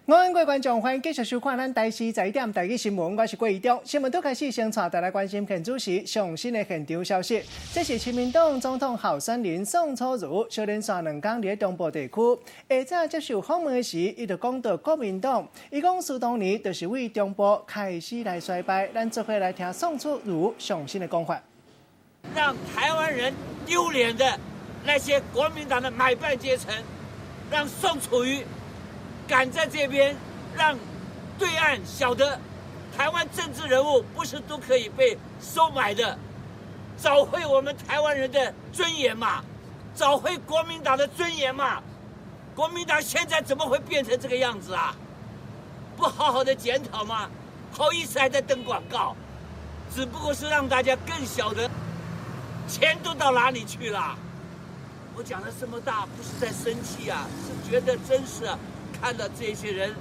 午安，各位觀眾，歡迎繼續收看咱台視十一點台語新聞，我是郭怡中。新聞拄開始，先帶大家關心現主時上新的現場消息。這是親民黨總統候選人宋楚瑜，小連續兩工佇中部地區，下早接受訪問的時，伊就講到國民黨，伊講蘇東年就是為中部開始來衰敗。咱做伙來聽宋楚瑜上新的講法。讓台灣人丟臉的那些國民黨的買辦階層，讓宋楚瑜敢在這邊讓對岸曉得，台灣政治人物不是都可以被收買的，找回我們台灣人的尊嚴嘛，找回國民黨的尊嚴嘛。國民黨現在怎麼會變成這個樣子啊？不好好的檢討嗎？好意思還在登廣告，只不過是讓大家更曉得錢都到哪裡去了。我講的這麼大，不是在生氣啊，是覺得真是啊。看到這些人，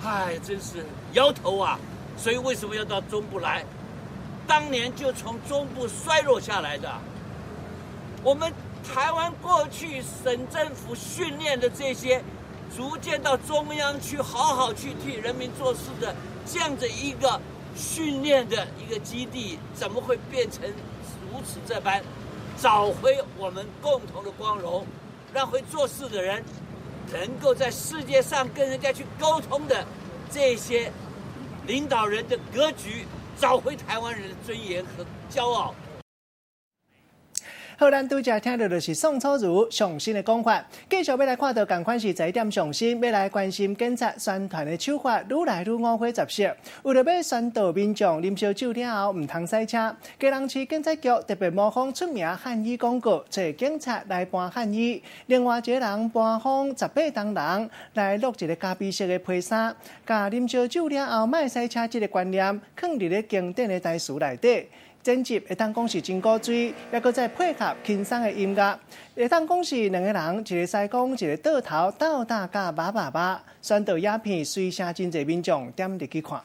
唉，真是搖頭啊！所以為什麼要到中部來？當年就從中部衰落下來的。我們台灣過去省政府訓練的這些，逐漸到中央去好好去替人民做事的這樣的一個訓練的一個基地，怎麼會變成如此這般？找回我們共同的光榮，讓會做事的人能夠在世界上跟人家去溝通的這些領導人的格局，找回台灣人的尊嚴和驕傲。好，咱拄才聽到就是宋楚瑜上新的講法。繼續欲來看著仝款是十一點上新，欲來關心警察宣傳的手法愈來愈五花雜色。為著欲宣導民眾啉燒酒了後毋通駛車，基隆市警察局特別模仿出名漢語廣告，揣警察來扮漢醫，另外一个人扮仿十八銅人來錄一个咖啡色的皮衫，共啉燒酒了後莫駛車這个觀念，囥佇咧經典的台詞內底。剪輯會當講是真古錐，猶閣再配合輕鬆的音樂，會當講是兩個人，一个師公，一个桌頭鬥打佮馬爸爸，宣導影片隨聲真濟民眾點入去看。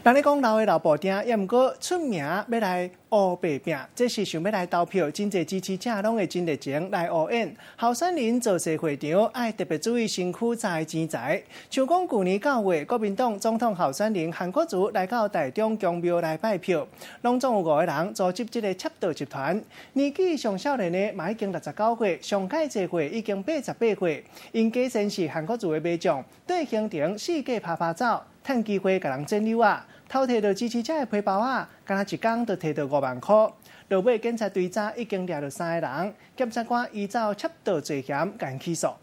人咧講老的老布丁，也毋過出名欲來烏白拚，這是想欲來投票，真濟支持者攏會真熱情來烏演。候選人造勢會場愛特別注意身軀載錢財。像講舊年9月，國民黨總統候選人韓國瑜來到台中宮廟來拜票，攏總有五個人組織這個竊盜集團。年紀上少年的嘛已經69歲，上蓋濟歲已經88歲。𪜶假身是韓國瑜的馬將，對行程四界趴趴走，趁機會共人剪紐仔。偷提著支持者的皮包仔，敢若一工就提著5萬箍。落尾警察追查已經掠著三个人，檢察官依照竊盜罪嫌共起訴。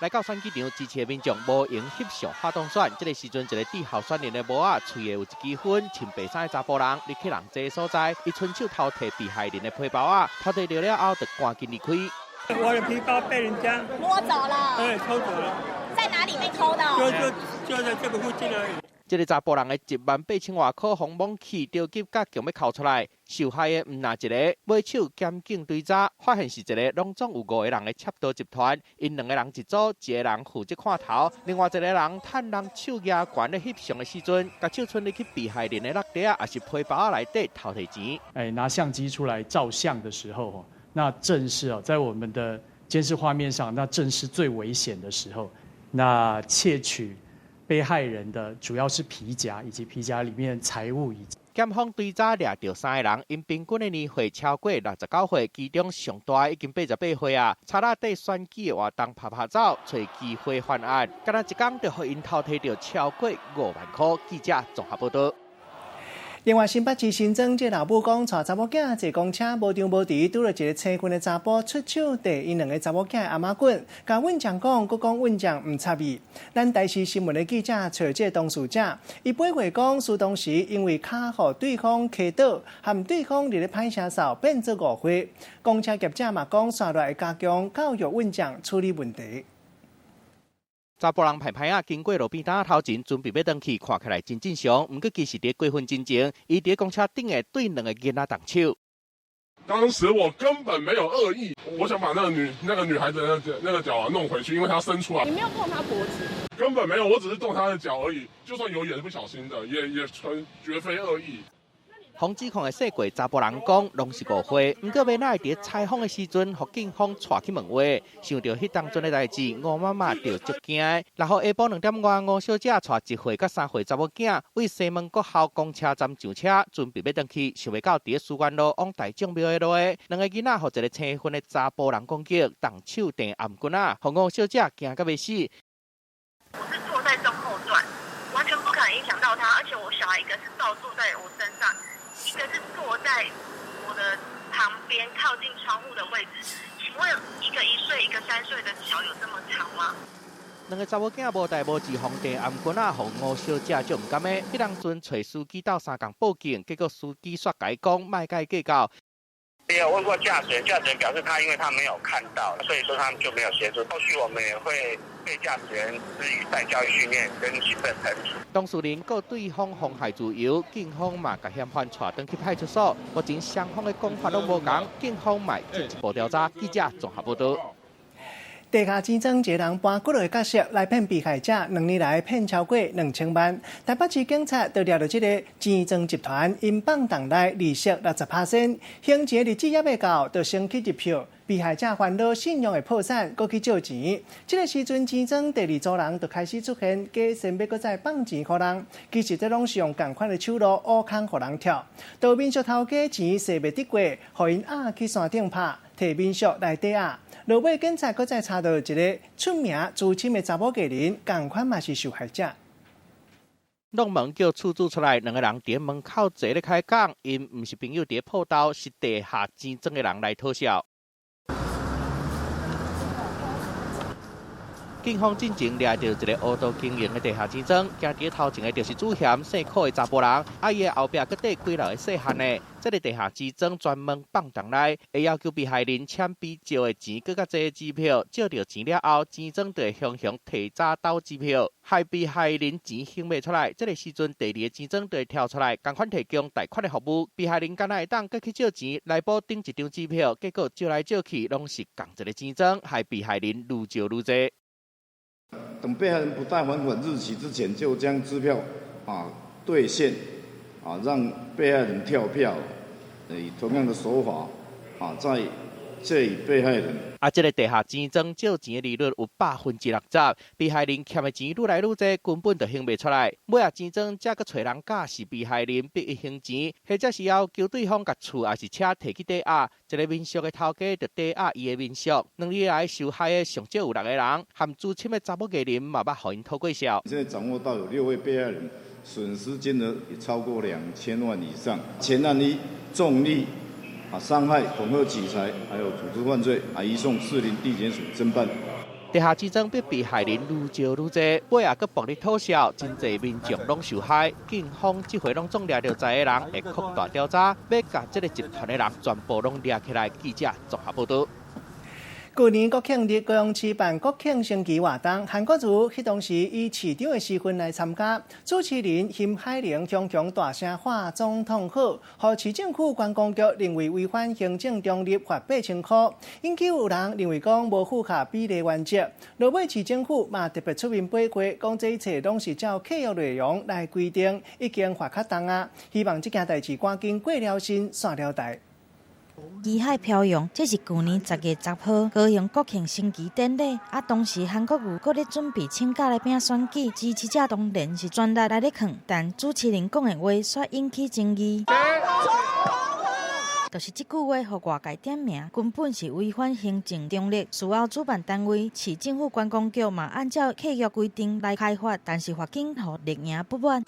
來到選舉場支持的民眾無閒翕相拍當選，這个時陣一个佇候選人的帽仔，喙下有一支薰，穿白衫的查埔人入去人濟所在，伊伸手偷提被害人的皮包仔，偷提著了後就趕緊離開。我的皮包被人家摸走了，對，偷走了。在哪裡被偷的？就在這個附近而已。這个查埔人的1萬8千外箍，予摸去，著急佮強欲扣出來。受害的毋但一个，尾手檢警追查，發現是一个攏總有五个人的竊盜集團。𪜶兩个人一組，一个人負責看頭，另外一个人趁人手舉懸咧翕相的時陣，共手伸入去被害人的落袋仔，抑是皮包仔內底偷提錢。拿相機出來照相的時候，那正是哦，在我們的監視畫面上，那正是最危險的時候。那竊取被害人的主要是皮夾以及皮夾裡面財物以及。檢方追查掠著三个人，𪜶平均的年歲超過69歲，其中上大已經88歲啊。查那綴選舉的活動趴趴走，揣機會犯案，敢若一工就予𪜶偷提著超過5萬箍。記者綜合報導。另外，新北市新莊這老母講，帶查某囝坐公車無張無遲，拄著一个青雲的查埔出手綴𪜶兩个查某囝的頷仔棍，共阮講講，閣講阮將毋插伊。咱台視新聞的記者揣這个當事者，伊回憶講，事當時因為跤予對方磕倒，和對方佇咧歹聲嗽變做誤會。公車業者嘛講，煞來會加強教育阮將處理問題。查埔人歹歹仔經過路邊攤頭前，準備欲轉去，看起來真正常。毋過其實佇過分之前，伊佇公車頂下對兩个囡仔動手。當時我根本沒有惡意，我想把那個女孩子的那個腳弄回去，因為她伸出來。你沒有碰她脖子？根本沒有，我只是動她的腳而已。就算有，也是不小心的，也純絕非惡意。予指控的細過查埔人講，攏是誤會。毋過尾仔佇採訪的時陣，予警方帶去問話，想著彼當陣的代誌，吳媽媽就足驚。6號下晡2點外，吳小姐帶1歲佮3歲查某囝，為西門國校公車站上車，準備欲轉去，想袂到佇思源路往大眾廟的路的，兩个囡仔予一个青雲的查埔人攻擊，動手掟頷棍仔，予吳小姐驚甲欲死。我是坐在中後段，完全不可能影響到他，而且我小孩一個是抱坐在我身上，一個是坐在我的旁邊靠近窗戶的位置。請問一個1歲、一個3歲的腳有這麼長嗎？兩个查某囝無代無誌，予掟頷棍仔，予吳小姐足毋甘的。彼當陣揣司機鬥相共報警，結果司機煞共伊講莫共伊計較。也有問過駕駛員，駕駛員表示他因為他沒有看到，所以說他們就沒有協助。後續我們也會對駕駛員施予再教育訓練跟行政懲處。當事人告對方妨害自由，警方嘛共嫌犯帶轉去派出所。目前雙方的講法攏無仝，警方嘛進一步調查。記者綜合報導。地下錢莊一个人扮幾落个角色來騙被害者，兩年來騙超過2000萬。台北市警察就掠著這个錢莊集團，𪜶放貸來利息60%，還錢日子猶未到，就先去入票。被害者煩惱信用會破產，閣去借錢。這个時陣錢莊第二組人就開始出現假身欲閣再放錢予人，其實這攏是用仝款的手路挖空予人跳。到民宿頭家錢踅袂得過，予𪜶押去山頂拍，提民宿來抵押。落尾警察閣再查著一个出名資深的查某藝人，仝款嘛是受害者。弄門叫厝主出來，兩个人佇門口坐咧開講，𪜶毋是朋友佇鋪頭，是地下錢莊的人來討數。警方進前掠著一个烏道經營的地下錢莊，行佇頭前的就是主嫌姓柯的查埔人，啊伊的後壁閣綴幾六个細漢的。這个地下錢莊專門放貸來，會要求被害人簽比借的錢閣較濟支票，借著錢了後，錢莊就會雄雄提早倒支票，害被害人錢還袂出來。這个時陣，第二个錢莊就會跳出來，仝款提供貸款的服務。被害人敢若會當閣去借錢來補頂一張支票，結果借來借去攏是仝一个錢莊，害被害人愈借愈濟。等被害人不待還款日期之前，就將支票兌現，讓被害人跳票，以同樣的手法再借予被害人。啊，這个地下錢莊借錢的利率有60%，被害人欠的錢愈來愈濟，根本就還袂出來。尾仔錢莊才閣揣人教示被害人逼伊還錢，或者是要求對方共厝抑是車提去抵押。一个民宿的頭家就抵押伊的民宿。兩年來受害的上少有6个人，含資深的查某藝人嘛捌予𪜶討過數。現在掌握到有6位被害人，損失金額也超過2000萬以上。前案一重利。傷害、恐嚇取財，還有組織犯罪，移送士林地檢署偵辦。地下錢莊逼被害人愈借愈濟，尾仔閣暴力討數，真濟民眾攏受害。警方這回攏總掠著10个人，會擴大調查，欲共這个集團的人全部攏掠起來。記者綜合報導。舊年國慶日，高雄市辦國慶升旗活動，韓國瑜彼當時以市長的身份來參加。主持人辛海玲雄雄大聲喊總統好，予市政府觀光局認為違反行政中立，罰8000箍。引起有人認為講無符合比例原則。落尾市政府嘛特別出面回過，講這一切攏是照契約內容來規定，已經罰較重啊。希望這件代誌趕緊過了身，散了台。旗海飄揚，這是舊年10月10號高雄國慶升旗典禮。啊，當時韓國瑜閣咧準備請假來拼選舉，支持者當然是全力來咧勸，但主持人講的話煞引起爭議。就是這句話，予外界點名，根本是違反行政中立。事後主辦單位市政府觀光局嘛按照契約規定來開罰，但是罰金予綠營不滿。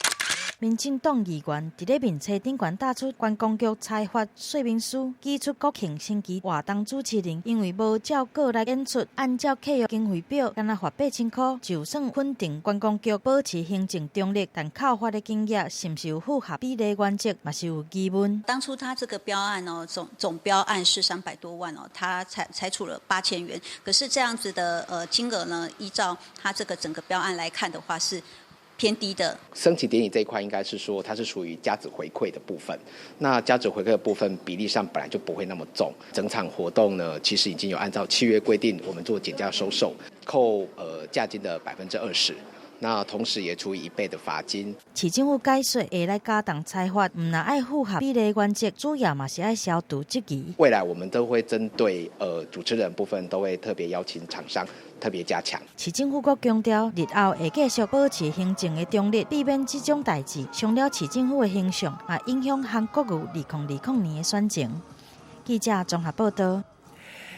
民進黨議員佇咧面冊頂懸打出觀光局裁罰說明書，指出國慶升旗活動主持人因為無照稿來演出，按照契約經費表，敢若罰8000箍，就算肯定觀光局保持行政中立，但扣罰的金額是毋是有符合比例原則，嘛是有疑問。當初他這個標案哦，總標案是300多萬哦，他裁處了8000元，可是這樣子的金額呢，依照他這個整個標案來看的話是偏低的。升旗典禮這一塊，應該是說它是屬於加值回饋的部分。那加值回饋的部分比例上本來就不會那麼重。整場活動呢，其實已經有按照契約規定，我們做減價收售，扣價金的20%。那同時也處以一倍的罰金。市政府解說會來加重裁罰，毋但愛符合比例原則，主要嘛是愛消除質疑。未來我們都會針對主持人部分，都會特別邀請廠商特別加強。市政府閣強調，日後會繼續保持行政的中立，避免這種代誌傷了市政府的形象，也影響韓國瑜2020年的選情。記者綜合報道。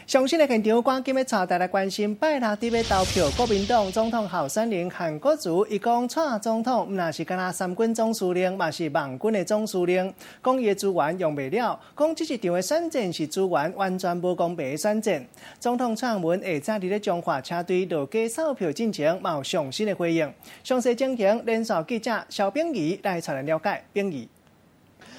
上新的現場，趕緊欲帶大家來關心，拜六佇欲投票，國民黨總統候選人韓國瑜，伊講蔡總統毋但是干焦三軍總司令，嘛是網軍的總司令。講伊的資源用袂了，講這一場的選戰是資源完全無公平的選戰。總統蔡英文下早佇咧彰化車隊落街掃票進前，嘛有上新的回應。詳細情形，連線記者蕭炳儀來帶咱了解。炳儀。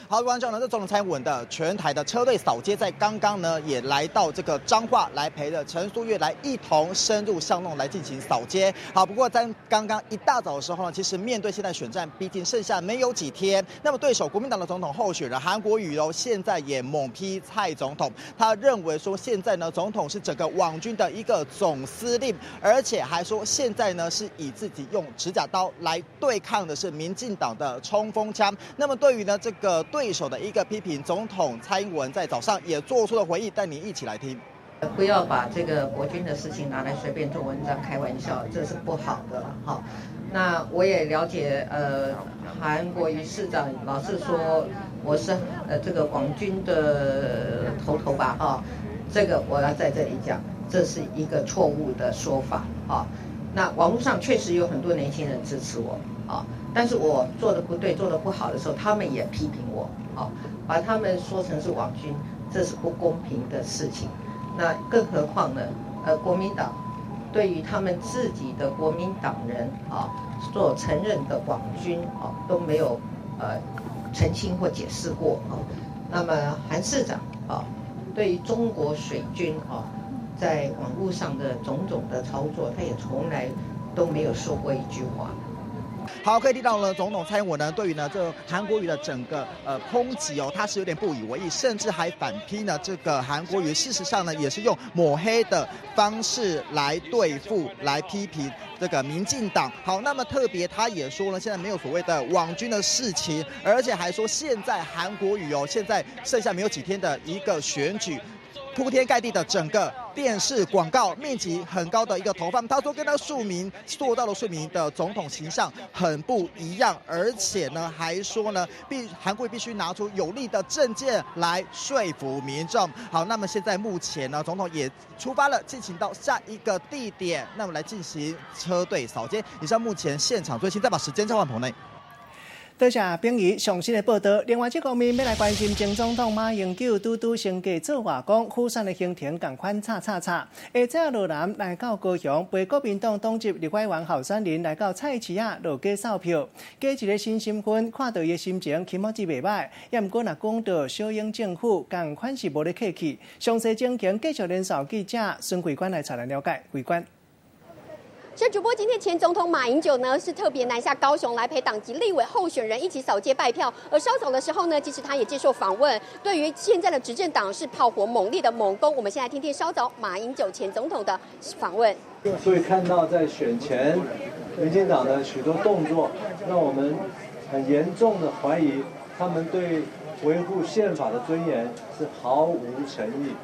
好，觀眾呢，這總統蔡英文的全台的車隊掃街，在剛剛呢也來到這個彰化，來陪着陳素月來一同深入巷弄來進行掃街。好，不過在剛剛一大早的時候呢，其實面對現在選戰，畢竟剩下沒有幾天，那麼對手國民黨的總統候選人韓國瑜哦，現在也猛批蔡總統，他認為說現在呢，總統是整個網軍的一個總司令，而且還說現在呢是以自己用指甲刀來對抗的是民進黨的衝鋒槍。那麼對於呢這個對手的一個批評，總統蔡英文在早上也做出了回應，帶你一起來聽。不要把這個國軍的事情拿來隨便做文章、開玩笑，這是不好的了哈。那我也了解，韓國瑜市長老是說我是這個網軍的頭頭吧哈，這個我要在這裡講，這是一個錯誤的說法哈。那網絡上確實有很多年輕人支持我啊。但是我做的不對、做的不好的時候，他們也批評我，啊，把他們說成是網軍，這是不公平的事情。那更何況呢？國民黨對於他們自己的國民黨人啊，所承認的網軍啊，都沒有澄清或解釋過啊。那麼韓市長啊，對於中國水軍啊，在網絡上的種種的操作，他也從來都沒有說過一句話。好，可以聽到呢，總統蔡英文呢，對於呢這韓國瑜的整個抨擊哦，他是有點不以為意，甚至還反批呢這個韓國瑜，事實上呢也是用抹黑的方式來對付、來批評這個民進黨。好，那麼特別他也說呢，現在沒有所謂的網軍的事情，而且還說現在韓國瑜哦，現在剩下沒有幾天的一個選舉。鋪天蓋地的整個電視廣告面積很高的一個投放，他說跟他庶民塑造的庶民的總統形象很不一樣，而且呢還說呢韓國瑜必須拿出有力的政見來說服民眾。好，那麼現在目前呢，總統也出發了，進行到下一個地點，那麼來進行車隊掃街。以上目前現場最新，再把時間交還棚內。多謝炳儀上新的報道。另外，這方面欲來關心前總統馬英九拄拄升格做外公，釜山的行程仝款插插插。下早羅南來到高雄，陪國民黨黨籍立委員候選人來到菜市仔落街掃票，加一个新身份，看到伊的心情起碼是袂䆀。也毋過若講到小英政府，仝款是無咧客氣。詳細情形繼續連線記者孫慧官來帶咱了解。慧官。是主播，今天前總統馬英九呢是特別南下高雄來陪黨籍立委候選人一起掃街拜票。而稍早的時候呢，其實他也接受訪問，對於現在的執政黨是炮火猛烈的猛攻。我們先來聽聽稍早馬英九前總統的訪問。所以看到在選前，民進黨的許多動作，讓我們很嚴重的懷疑他們對維護憲法的尊嚴是毫無誠意。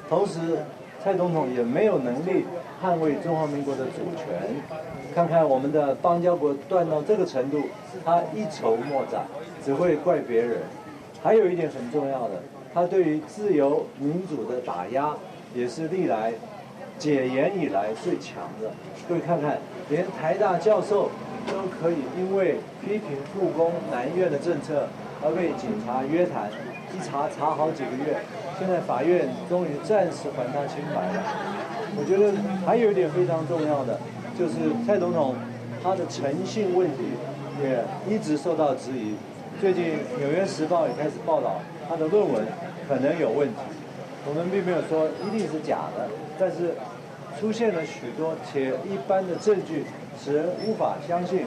同時，蔡總統也沒有能力捍衛中華民國的主權。看看我們的邦交國斷到這個程度，他一籌莫展，只會怪別人。還有一點很重要的，他對於自由民主的打壓，也是歷來解嚴以來最強的。各位看看，連台大教授都可以因為批評故宮南院的政策而被警察約談，一查查好幾個月。現在法院終於暫時還他清白了。我覺得還有一點非常重要的，就是蔡總統他的誠信問題也一直受到質疑。最近《紐約時報》也開始報道他的論文可能有問題。我們並沒有說一定是假的，但是出現了許多鐵一般的證據，使人無法相信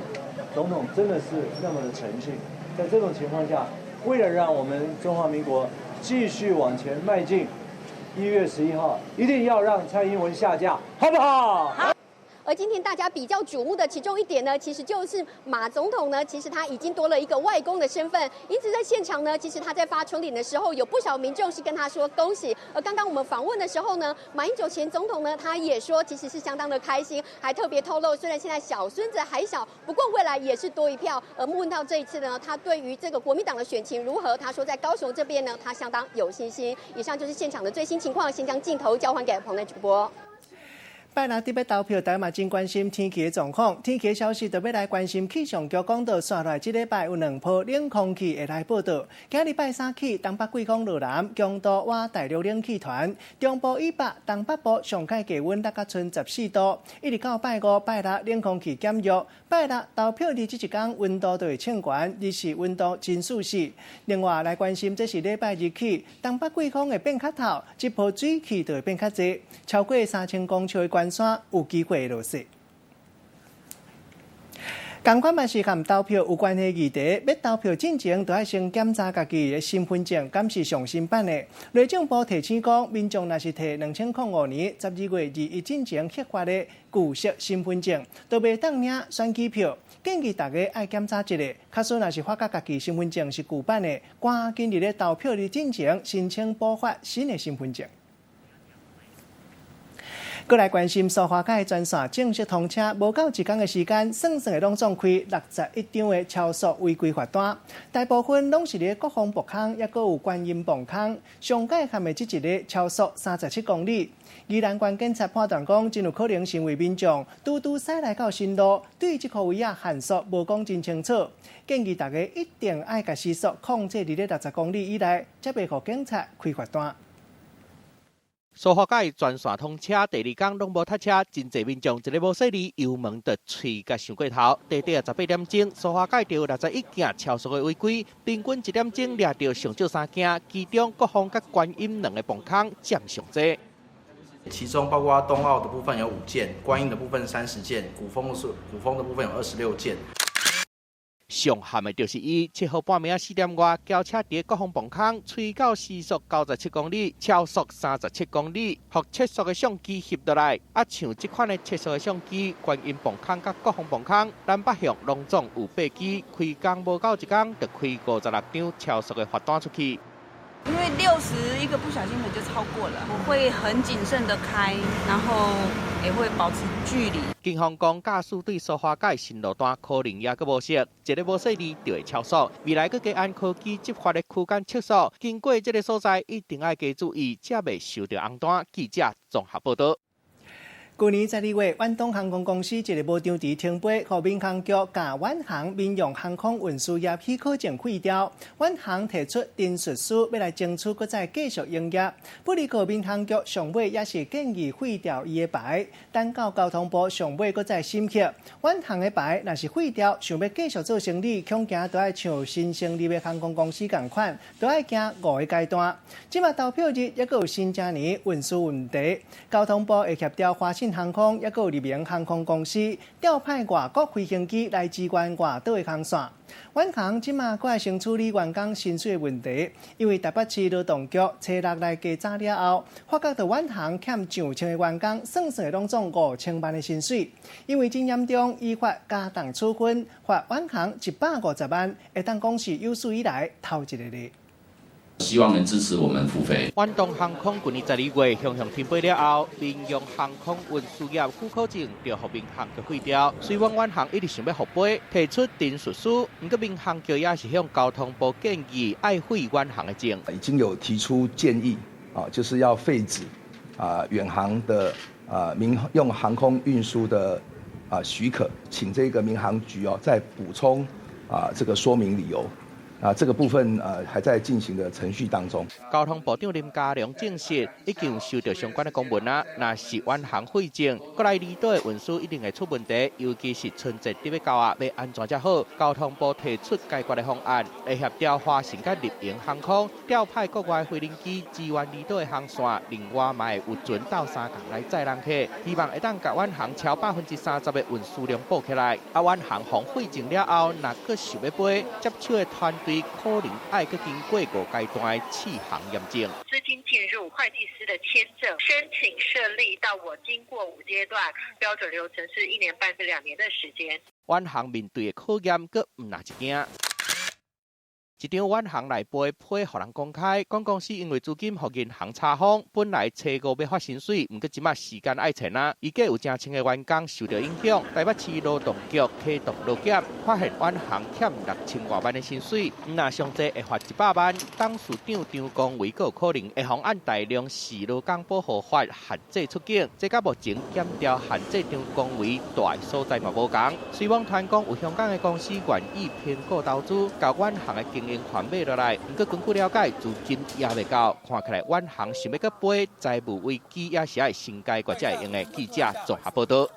總統真的是那麼的誠信。在這種情況下，為了讓我們中華民國繼續往前邁進，1月11號一定要讓蔡英文下架，好不好？好。而今天大家比較矚目的其中一點呢，其實就是馬總統呢，其實他已經多了一個外公的身份，因此在現場呢，其實他在發春聯的時候，有不少民眾是跟他說恭喜。而剛剛我們訪問的時候呢，馬英九前總統呢，他也說其實是相當的開心，還特別透露，雖然現在小孫子還小，不過未來也是多一票。而問到這一次呢，他對於這個國民黨的選情如何，他說在高雄這邊呢，他相當有信心。以上就是現場的最新情況，先將鏡頭交還給彭內主播。拜六佇欲投票，大家嘛真關心天氣的狀況。天氣的消息，就欲來關心氣象局講到，紲落來這禮拜有兩波冷空氣會來報到。今日拜三起，東北季風落南，強度倚大陸冷氣團，中部以北、東北部上蓋低溫落甲賰14度，一直到拜五、拜六冷空氣減弱。拜六投票日這一工溫度就會升懸，日時溫度真舒適。另外來關心，這是禮拜日起，東北季風會變較透，這波水汽就會變較濟，超過3000公尺的懸山有機會落雪。仝款嘛是佮投票有關係議題，欲投票進前，就愛先檢查家己的身份證，敢是上新版的。內政部提醒講，民眾若是提2005年12月21進前核發的舊式身份證，就袂當領選舉票。建議大家愛檢查一下，假使若是發覺家己身份證是舊版的，趕緊佇咧投票日進前申請補發新的身份證。閣來關心蘇花改專線正式通車，無夠一工的時間，算算的攏總開61張的超速違規罰單，大部分攏是佇國防部空，抑閣有觀音泵空。上蓋含的這一个超速37公里。宜蘭縣警察判斷講，真有可能是因為民眾拄拄駛來到新路，對這箍位仔限速無講真清楚，建議大家一定愛共時速控制佇咧60公里以內，才袂予警察開罰單。蘇花改全線通車，第二工攏無塞車，真濟民眾一个無細膩，油門就催共傷過頭。短短18點鐘，蘇花改著61件超速的違規，平均一點鐘掠著上少三件，其中國防佮觀音兩个磅空佔上濟。其中包括東澳的部分有5件，觀音的部分30件，鼓風的部分有26件。上譀的就是伊，7號半暝仔4點外，轎車佇國防磅空，吹到時速97公里，超速37公里，予測速的相機翕落來。啊，像這款的測速的相機，觀音磅空佮國防磅空，南北向攏總有8支，開工無夠一工，就開56張超速的罰單出去。因為60一個不小心可就超過了，我會很謹慎的開，然後也會保持距離。警方講，駕駛對蘇花改新路段可能也閣無熟，一个無細膩就會超速。未來閣加按科技執法的區間測速，經過這个所在一定愛加注意，才袂收著紅單。記者綜合報導。去年12月，遠東航空公司一个無張遲停飛，予民航局共遠航民用航空運輸業許可證廢掉。遠航提出陳述書，欲來爭取閣再繼續營業。不過民航局上尾也是建議廢掉伊的牌，等到交通部上尾閣再審核。遠航的牌若是廢掉，想欲繼續做生意，恐驚都愛像新成立的航空公司仝款，都愛經5个階段。這馬投票日抑閣有新正年運輸問題，交通部會協調華信航空，抑閣有立榮航空公司調派外國飛行機來支援外島的航線。遠航這馬閣愛先處理員工薪水的問題，因為台北市勞動局初六來稽查了後，發覺著遠航欠上千个員工，算算攏總5000萬的薪水。因為真嚴重，依法加重處分，罰遠航150萬，會當講是有史以來頭一个例。希望能支持我們復飛。遠東航空去年12月雄雄停飛了後，民用航空運輸業許可證就予民航局廢掉。雖然遠航一直想欲復飛，提出陳述書，毋過民航局也是向交通部建議愛廢遠航的證。已經有提出建議，啊，就是要廢止啊遠航的啊民用航空運輸的啊許可，請這個民航局哦再補充啊這個說明理由。啊，這個部分還在進行的程序當中。交通部長林佳龍證實，已經收到相關的公文啊。若是遠航廢證，閣來離島的運輸一定會出問題，尤其是春節佇欲到啊，欲按怎才好？交通部提出解決的方案，會協調華信佮立榮航空調派國外飛行機支援離島的航線，另外嘛會有船鬥相共來載人客，希望會當共遠航超30%的運輸量補起來。啊，遠航予廢證了後，若閣想欲飛，接手的團隊可能愛閣經過5階段的試航驗證。資金進入。助會計師的簽證申請順利，到我經過五階段標準流程是1年半至2年的時間。遠航面對的考驗，閣毋若一件。一張遠航內部的批予人公開，講公司因為資金予銀行查封，本來初五欲發薪水，毋過這馬時間愛延啊，預計有成千个員工受著影響。台北市勞動局啟動勞檢，發現遠航欠6000外萬的薪水，毋若上濟會罰100萬。董事長張光偉閣有可能會予按大量市勞工保護法限制出境，這佮目前檢調限制張光偉蹛的所在嘛無仝。雖罔傳講有香港的公司願意評股投資，共遠航的經營權買落來，毋過根據了解，資金也未夠，看起來遠航想欲閣飛，財務危機也是愛先解決才會用的。記者綜合報導。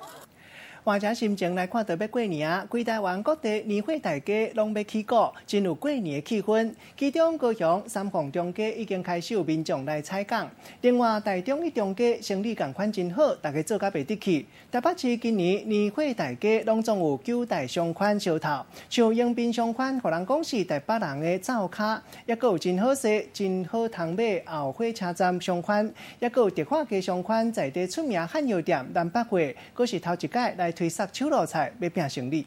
換隻心情來看，著欲過年啊！規台灣各地年貨大街攏欲起鼓，真有過年的氣氛。其中高雄三鳳中街已經開始有民眾來採購。另外，台中一中街生意仝款真好，大家做甲袂得去。台北市今年年貨大街攏總有九大商圈相頭，像迎賓商圈，予人講是台北人的灶跤，抑閣有真好勢、真好通買後火車站商圈，抑閣有迪化街商圈在地出名漢藥店南百貨，閣是頭一擺來推捒手路菜，欲拼生意。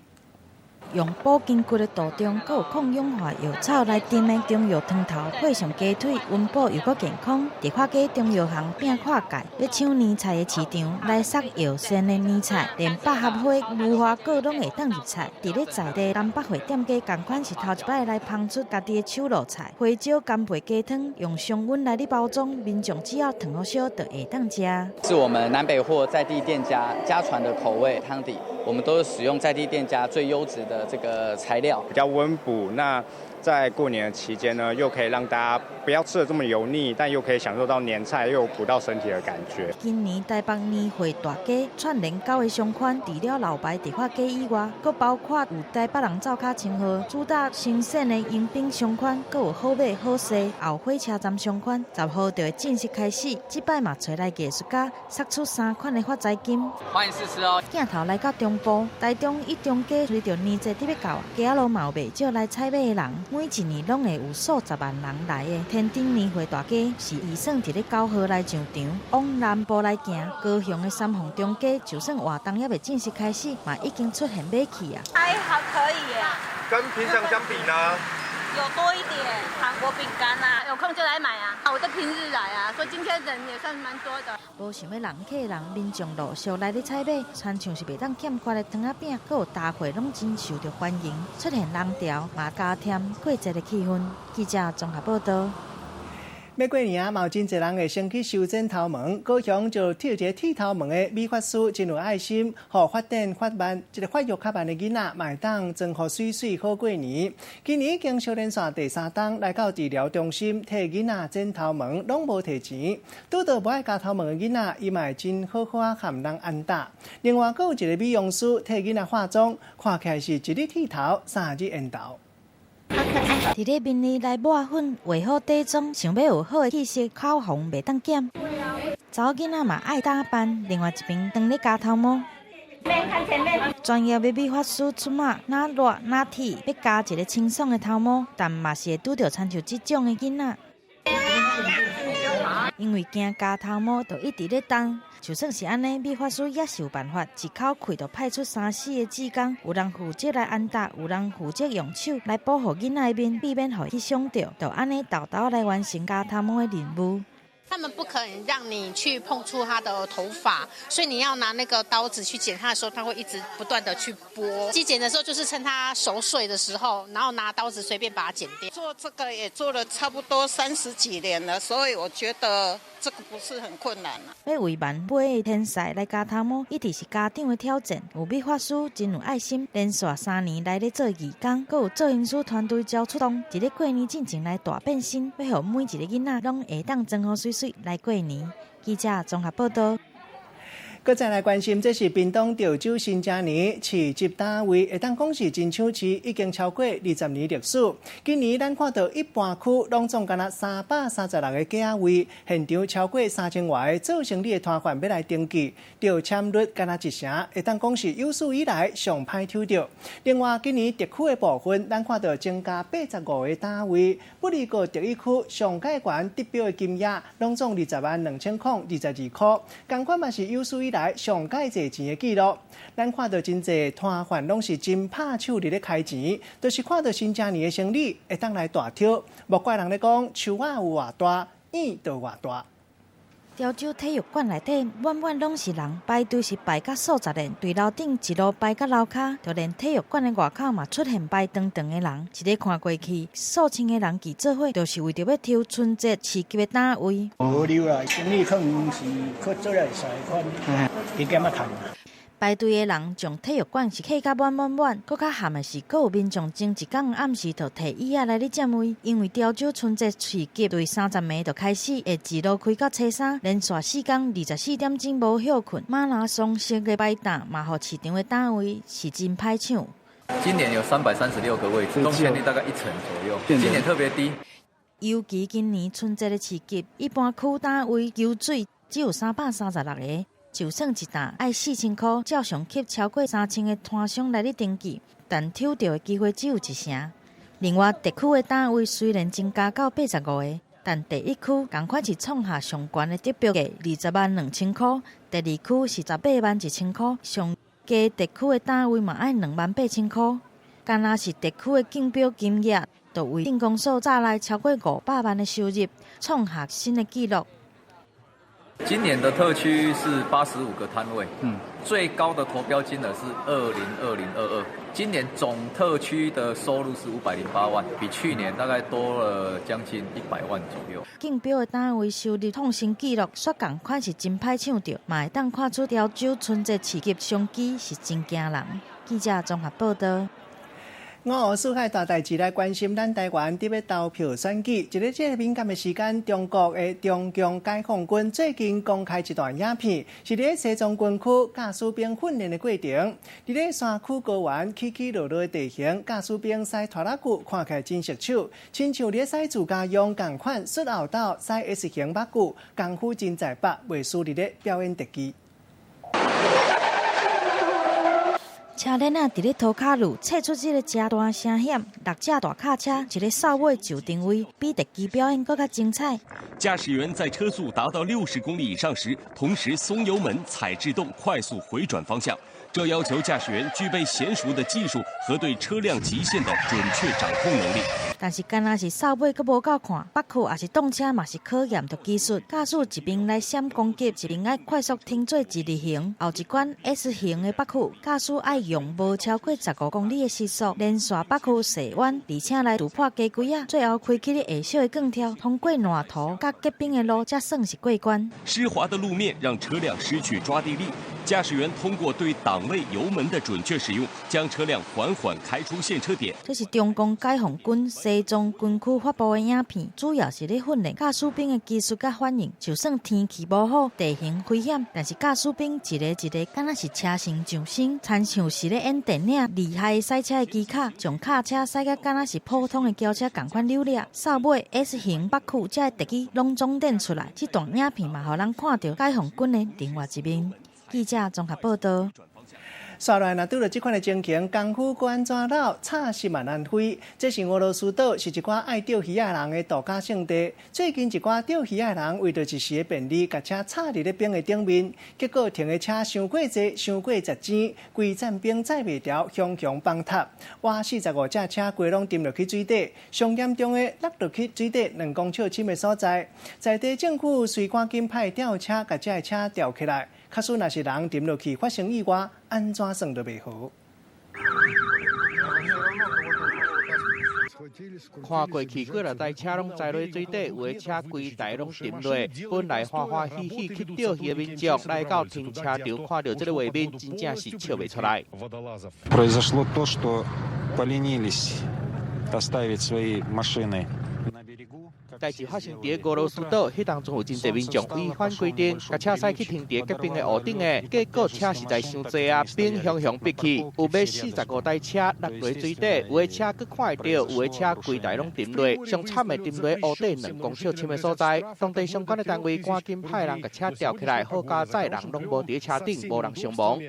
用補筋骨的杜仲，閣有抗氧化藥草來燉的中藥湯頭，配上雞腿，溫補又閣健康。迪化街中藥行拼跨界，欲搶年菜的市場來捒藥膳的年菜，連百合花、無花果攏會當入菜。佇咧在地南百貨店家仝款是頭一擺來烹出家己的手路菜，花椒干貝雞湯用常溫來咧包裝，民眾只要燙予燒就會當食。是我們南北貨在地店家家傳的口味湯底，我們都是使用在地店家最優質的這個材料，比較溫補。那在過年的期間呢，又可以讓大家不要吃得這麼油膩，但又可以享受到年菜，又有補到身體的感覺。今年台北年貨大街串聯九个商圈，除了老牌迪化街以外，閣包括有台北人灶跤稱號，主打新鮮的迎賓商圈，閣有好買好勢後火車站商圈，10號就會正式開始。這擺嘛揣來藝術家，釋出三款的發財金。歡迎試吃哦！鏡頭來到中部，台中一中街隨著年節欲到，街仔路嘛有袂少來採買的人。每一年攏會有數十萬人來的。天頂年貨大街是預算佇咧9號來上場，往南部來行，高雄的三鳳中街，就算活動猶未正式開始，嘛已經出現買氣啊！還好可以耶。跟平常相比呢？有多一點韓國餅乾啊，有空就來買啊。我都平日來啊，所以今天人也算蠻多的。無想欲人客人，民眾陸續來咧採買，親像是袂當欠缺的糖仔餅，閣有茶貨攏真受著歡迎，出現人潮，嘛加添過節的氣氛。記者綜合報導。欲過年啊，嘛有真濟人會先去修剪頭毛。高雄就揬一个剃頭毛的美髮師，真有愛心，予發展發慢，這个發育較慢的囡仔，嘛會當妝予媠媠好過年。今年已經相連紲第三冬來到治療中心替囡仔剪頭毛，攏無提錢。拄著無愛鉸頭毛的囡仔，伊嘛會真好好仔含人按打。另外，閣有一个美容師替囡仔化妝，看起來是一日剃頭，三日緣投。佇咧面裡來抹粉、畫好底妝，想欲有好的氣色，口紅袂當減。查某囡仔嘛愛打扮，另外一邊當咧鉸頭毛。專業的美髮師出馬，若熱若剃，欲鉸一个清爽的頭毛，但嘛是會拄著親像這種的囡仔。因為驚鉸頭毛，就一直咧動。就算是按呢，美髮師也是有辦法，一口氣就派出三四个志工，有人負責來按打，有人負責用手來保護囡仔的面，避免予伊去傷著。就按呢，沓沓來完成鉸頭毛的任務。他們不肯讓你去碰觸他的頭髮，所以你要拿那個刀子去剪他的時候，他會一直不斷的去撥。去剪的時候，就是趁他熟睡的時候，然後拿刀子隨便把它剪掉。做這個也做了差不多30幾年了，所以我覺得這個不是很困難。欲為慢尾的天使來鉸頭毛，一直是家長的挑戰。有美髮師真有愛心，連續3年來咧做義工，閣有造型師團隊招出動，佇咧過年進前來大變身，欲予每一个囡仔攏會當妝予媠媠來過年。記者綜合報導。閣再來關心，這是屏東潮州新正年市集攤位，會當講是真搶市，已經超過20年歷史。今年咱看到一般區攏總敢若336個格仔位，現場超過3000外個做生意的攤販欲來登記，中籤率敢若一成，會當講是有史以來上歹抽著。另外，今年特區的部分，咱看到增加85個攤位，不過特一區上蓋懸得標的金額，攏總202,022塊，仝款嘛是有史以來上蓋濟錢的紀錄。咱看到真濟攤販攏是真拍手佇咧開錢，就是看到新正年的生意會當來大抽，莫怪人咧講樹仔有偌大，椅就偌大。潮州體育館內底滿滿攏是人，排隊是排甲數十連，對樓頂一路排到樓跤，就連體育館的外口嘛出現排長長的人。一个看過去，數千个人擠做伙，就是為著欲抽春節市集的攤位。無溜啦，生意可能是較做來會使款，加減仔趁。排隊的人將體育館是客甲滿滿滿，閣較譀的是，閣有民眾前一工暗時就提椅仔來咧佔位，因為潮州春節市集對30暝就開始，會一路開到初三，連續4工24點鐘無歇睏。馬拉松式的擺檔嘛，予市場的攤位是真歹搶。今年有336個位置，中籤率大概一成左右，今年特別低。尤其今年春節的市集，一般區攤位求水只有336個。就算一擔愛4000箍，照常吸超過3000個攤商來咧登記，但抽著的機會只有一成。另外，特區的攤位雖然增加到85個，但第一區仝款是創下上懸的得標價202,000箍，第二區是181,000箍，上低特區的攤位嘛愛28,000箍。敢若是特區的競標金額，就為鎮公所帶來超過500萬的收入，創下新的紀錄。今年的特區是85個攤位，最高的投標金額是202022。今年總特區的收入是508萬，比去年大概多了將近100萬左右。競標的單位收入創新紀錄，煞仝款是真歹搶著，嘛會當看出潮州春節市集商機是真驚人。記者綜合報道。五湖四海大代誌來關心咱台灣佇欲投票選舉，佇咧這个敏感的時間，中國的中共解放軍最近公開一段影片，是佇咧西藏軍區駕駛兵訓練的過程。佇咧山區高原起起落落的地形，駕駛兵駛拖拉機看起來真熟手，親像佇咧駛自家用仝款，摔後斗駛 S 型目久，功夫真在北，袂輸佇咧表演特技。車輪仔佇咧塗跤路，切出這个誠大聲響。六隻大卡車一个掃尾就定位，比特技表演閣較精彩。駕駛員在車速達到60公里以上時，同時鬆油門、踩制動，快速回轉方向。這要求駕駛員具備嫻熟的技術和對車輛極限的準確掌控能力。但是，敢若是掃尾閣無夠看，北區也是擋車嘛是考驗著技術。駕駛一邊來閃攻擊，一邊愛快速停做一字形。後一關 S 型的北區，駕駛愛用無超過15公里的時速，連續北區踅彎，而且來突破家規仔，最後開啟咧下小的鋼條，通過爛塗佮結冰的路，才算是過關。濕滑的路面讓車輛失去抓地力，駕駛員通過對檔位、油門的準確使用，將車輛緩緩開出現車點。這是中共解放軍西藏軍區發布的影片，主要是咧訓練駕駛兵的技術佮反應。就算天氣無好、地形危險，但是駕駛兵一個一個敢若是車神上身，親像是咧演電影，厲害的賽車的技巧，將卡車駛甲敢若是普通的轎車仝款扭掠，掃尾 S 型北區這个特技攏總練出來。這段影片嘛，予人看著解放軍的另外一面。記者綜合報道。紲來若拄著這款的情形，功夫閣按怎老，插翼嘛難飛。這是俄羅斯島，是一寡愛釣魚仔人的度假勝地。最近一寡釣魚仔人為著一時的便利，共車插佇咧冰的頂面，結果停的車傷過濟，傷過十錢，規棧冰載袂牢，雄雄崩塌。倚45隻車規攏沉落去水底，上嚴重的落落去水底2公尺深的所在。在地政府隨趕緊派吊車共這个車吊起來。假使若是人沉落去發生意外，按怎算都袂好。看過去幾若台車攏栽落水底，有的車規台攏沉落。本來歡歡喜喜去釣魚的民眾，來到停車場看著這个畫面，真正是笑袂出來。 Произошло то, что поленились поставить свои машины на берегу. 代誌發生佇俄羅斯島，彼當陣有真濟民眾違反規定，共車駛去停佇隔壁的湖頂的，結果車實在傷濟啊，冰雄雄逼去，有欲45台車落佇水底，有的車閣看會著，有的車規台攏沉落，上慘的沉落湖底2公尺深的所在。當地相關的單位趕緊派人共車吊起來，好佳哉人攏無佇車頂，無人傷亡。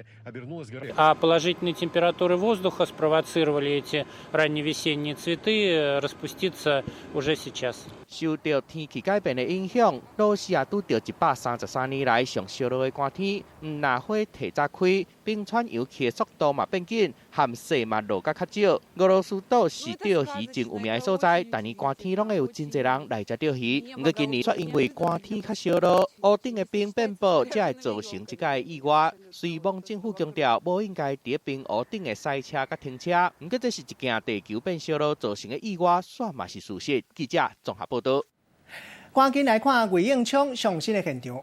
А положительные температуры воздуха спровоцировали эти ранневесенние цветы распуститься уже сейчас. 受著天氣改變的影響，羅西亞拄著133年來上燒熱的寒天，毋但花提早開，冰川融去的速度嘛變緊，鹹雪嘛落甲較少。俄羅斯島是釣魚真有名的所在，逐年寒天攏會有真濟人來遮釣魚。毋過今年卻因為寒天較燒熱，湖頂的冰變薄，才會造成這個意外。雖罔政府強調無應該佇冰湖頂的賽車佮停車，毋過這是一件地球變燒熱造成的意外，煞嘛是事實。記者綜合報導。趕緊來看魏應充上新的現場。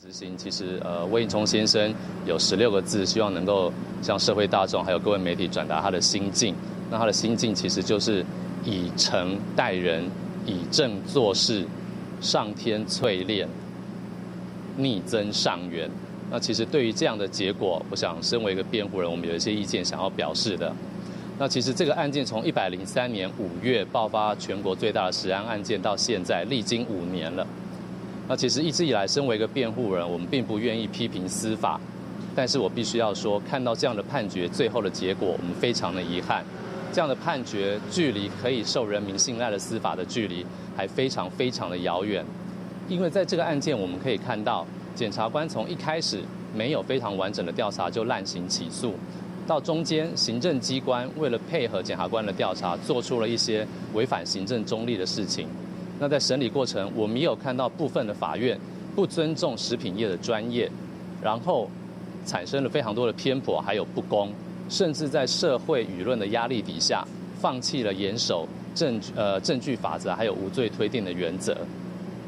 執行其實，魏應充先生有16個字，希望能夠向社會大眾還有各位媒體轉達他的心境。那他的心境其實就是以誠待人，以正做事，上天淬煉，逆增上緣。那其實對於這樣的結果，我想身為一個辯護人，我們有一些意見想要表示的。那其實這個案件從103年5月爆發全國最大的食安案件到現在，歷經5年了。那其實一直以來，身為一個辯護人，我們並不願意批評司法，但是我必須要說，看到這樣的判決，最後的結果，我們非常的遺憾。這樣的判決距離可以受人民信賴的司法的距離，還非常非常的遙遠。因為在這個案件，我們可以看到，檢察官從一開始沒有非常完整的調查就濫行起訴，到中間行政機關為了配合檢察官的調查，做出了一些違反行政中立的事情。那在審理過程，我們也有看到部分的法院不尊重食品業的專業，然後產生了非常多的偏頗，還有不公，甚至在社會輿論的壓力底下，放棄了嚴守證據法則，還有無罪推定的原則。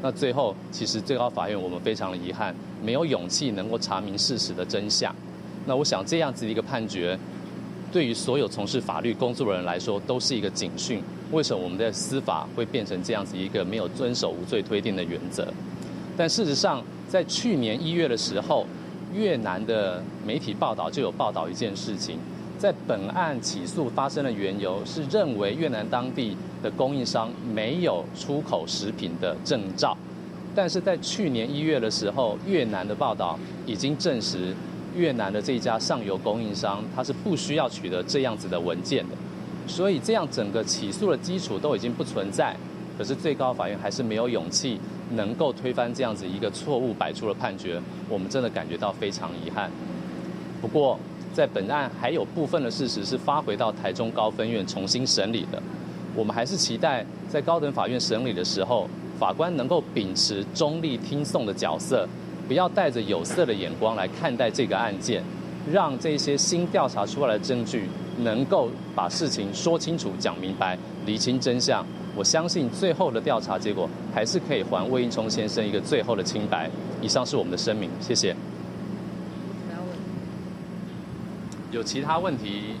那最後，其實最高法院我們非常的遺憾，沒有勇氣能夠查明事實的真相。那我想這樣子的一個判決，對於所有從事法律工作的人來說，都是一個警訊。為什麼我們的司法會變成這樣子一個沒有遵守無罪推定的原則？但事實上，在去年1月的時候，越南的媒體報道就有報道一件事情，在本案起訴發生的緣由是認為越南當地的供應商沒有出口食品的證照，但是在去年一月的時候，越南的報道已經證實，越南的這家上游供應商他是不需要取得這樣子的文件的，所以這樣整個起訴的基礎都已經不存在，可是最高法院還是沒有勇氣能夠推翻這樣子一個錯誤百出的判決，我們真的感覺到非常遺憾。不過，在本案還有部分的事實是發回到台中高分院重新審理的，我們還是期待在高等法院審理的時候，法官能夠秉持中立聽訟的角色，不要帶着有色的眼光來看待這個案件，讓這些新調查出來的證據能夠把事情說清楚、講明白、釐清真相。我相信最後的調查結果還是可以還魏應充先生一個最後的清白。以上是我們的聲明，謝謝。有其他問題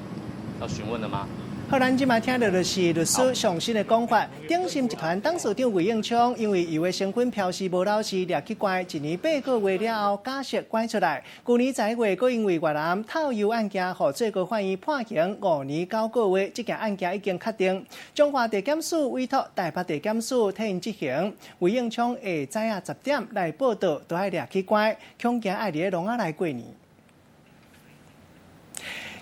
要詢問的嗎？好，咱這擺聽著就是律師上新的講法。鼎鑫集團董事長魏應充因為油的成分標示無老實，掠去關一年8個月了後，假釋拐出來。舊年11月，閣因為越南偷油案件，予最高法院判刑5年9個月。這件案件已經確定，彰化地檢署委託台北地檢署替𪜶執行。魏應充下早仔10點來報到，都愛掠去關，恐驚愛佇咧籠仔內過年。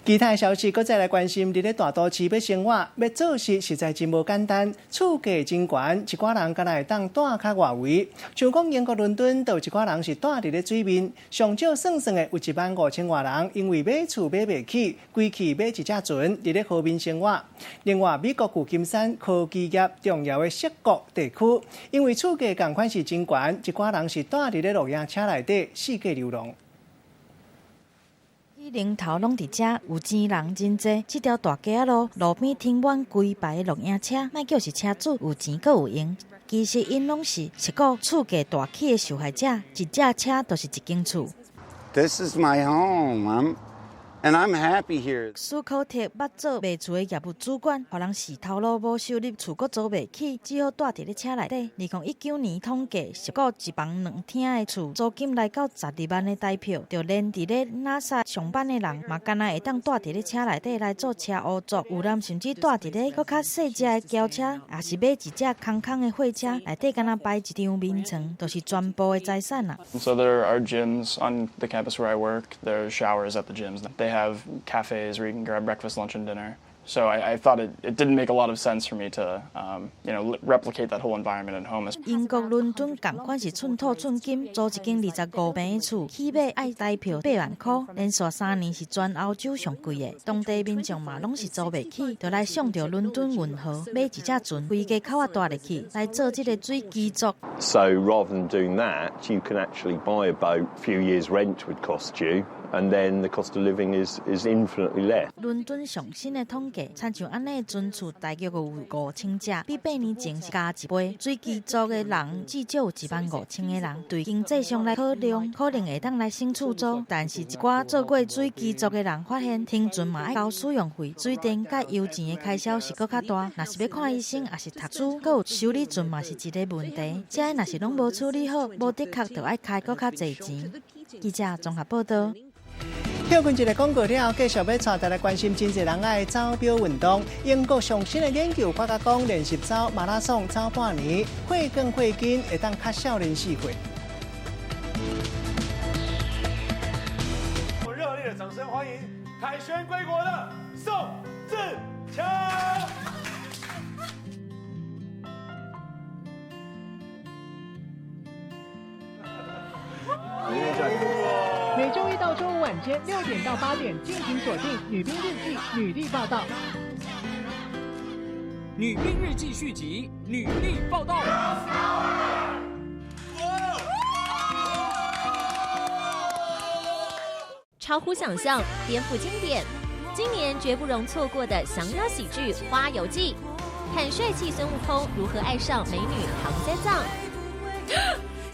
其他消息，閣再來關心，佇咧大都市欲生活，欲做事實在真無簡單。厝價真懸，一寡人敢若會當蹛較外圍。像講英國倫敦，就有一寡人是蹛佇咧水面，上少算算的有1萬5千外人，因為買厝買袂起，規氣買一隻船，佇咧河面生活。另外，美國舊金山科技業重要的矽谷地區，因為厝價仝款是真懸，一寡人是蹛佇咧露營車內底四界流浪。頂頭攏佇遮，有錢人真濟。這條大街仔路，路邊停滿規排露營車，莫叫是車主有錢閣有閒。其實𪜶攏是矽谷厝價大起的受害者，一隻車就是一間厝。 This is my home. I'm And I'm happy here. 斯科特捌做賣厝的業務主管，予人死頭路無收入，厝閣租袂起，只好蹛佇咧車內底。2019年統計，十個一房兩廳的厝租金來到12萬的台票，就連佇咧 NASA 上班的人，嘛敢若會當蹛佇咧車內底來做車務族。有人甚至蹛佇咧閣較細隻的轎車，抑是買一隻空空的貨車，內底敢若擺一張眠床，就是全部的財產啦。 So there are gyms on the campus where I work. There's showers at the gyms. They have cafes where you can grab breakfast, lunch, and dinner. So I thought it didn't make a lot of sense for me to replicate that whole environment at home. 英國倫敦仝款是寸土寸金，租一間25平的厝，起碼愛台票8萬箍，連續3年是全歐洲上貴的。當地民眾嘛攏是租袂起，就來向著倫敦運河買一隻船，規家口仔蹛入去來做這个水基族。 So rather than doing that, you can actually buy a boat. Few years' rent would cost you, and then the cost of living is infinitely less. 倫敦上新的統計，親像按呢船厝大約有5000隻，比8年前是加一倍。水基族的人至少有1萬5千個人，對經濟上來考量，可能會當來省厝租。但是，一寡做過水基族的人發現，停船嘛愛交使用費，水電佮油錢的開銷是閣較大。若是欲看醫生，抑是讀書，閣有修理船嘛是一個問題。這若是攏無處理好，無的確就愛開閣較濟錢。記者綜合報道。歇睏一个廣告了後，繼續欲帶大家關心真濟人愛走表運動。英國上新的研究發覺講，練習走馬拉松走半年，血管血筋會當較少年四歲。熱烈的掌聲歡迎凱旋歸國的宋智強。每周一到周五晚間6點到8點，敬請鎖定《女兵日記》女力報道。《女兵日記》續集，女力報道。超乎想象，顛覆經典，今年絕不容錯過的降妖喜劇《花遊記》，看帥氣孫悟空如何愛上美女唐三藏。